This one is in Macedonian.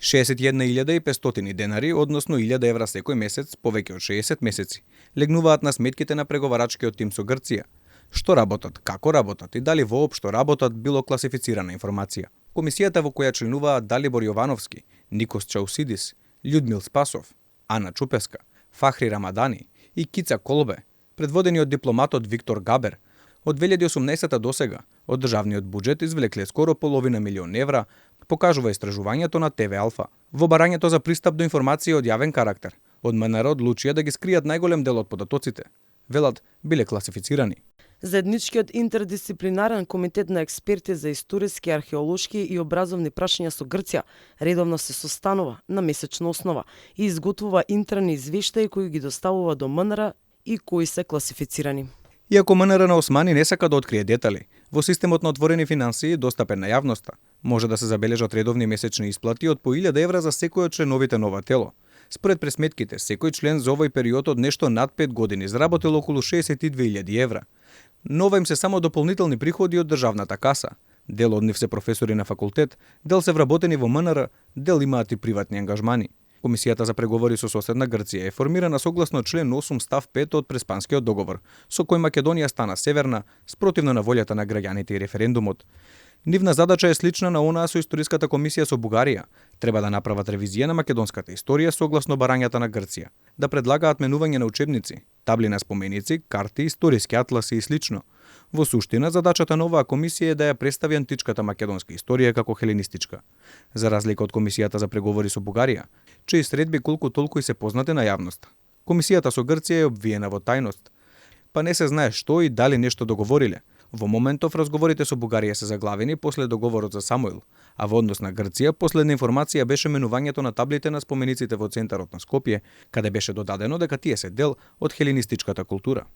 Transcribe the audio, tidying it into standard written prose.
61.500 денари, односно 1.000 евра секој месец, повеќе од 60 месеци, легнуваат на сметките на преговарачкиот тим со Грција. Што работат, како работат и дали воопшто работат, било класифицирана информација. Комисијата во која членуваат Далибор Јовановски, Никос Чаусидис, Људмил Спасов, Ана Чупеска, Фахри Рамадани и Кица Колбе, предводени од дипломатот Виктор Габер, од 2018 до сега од државниот буџет извлекле скоро половина милион евра, покажува истражувањето на ТВ Алфа. Во барањето за пристап до информација од јавен карактер, од МНР одлучија да ги скријат најголем дел од податоците. Велат, биле класифицирани. Заедничкиот интердисциплинарен комитет на експерти за историски, археолошки и образовни прашања со Грција редовно се состанува на месечна основа и изготвува интерни извештаи кои ги доставува до МНР и кои се класифицирани. Иако МНР на Османи не сака да открие детали, во системот на отворени финансии достапен на јавноста, може да се забележат редовни месечни исплати од по 1.000 евра за секој од членовите на ова тело. Според пресметките, секој член за овој период од нешто над 5 години заработил околу 62.000 евра. Нова им се само дополнителни приходи од државната каса. Дел од нив се професори на факултет, дел се вработени во МНР, дел имаат и приватни ангажмани. Комисијата за преговори со соседна Грција е формирана согласно член 8 став 5 од Преспанскиот договор, со кој Македонија стана северна, спротивно на волјата на граѓаните и референдумот. Нивна задача е слична на онаа со Историската комисија со Бугарија. Треба да направат ревизија на македонската историја согласно барањата на Грција, да предлагаат менување на учебници, табли на споменици, карти, историски атласи и слично. Во суштина, задачата на оваа комисија е да ја представи античката македонска историја како хеленистичка. За разлика од Комисијата за преговори со Бугарија, чии средби колку толку и се познати на јавноста. Комисијата со Грција е обвиена во тајност, па не се знае што и дали нешто договориле. Во моментов разговорите со Бугарија се заглавени после договорот за Самуил, а во однос на Грција последна информација беше менувањето на таблите на спомениците во центарот на Скопје, каде беше додадено дека тие се дел од хеленистичката култура.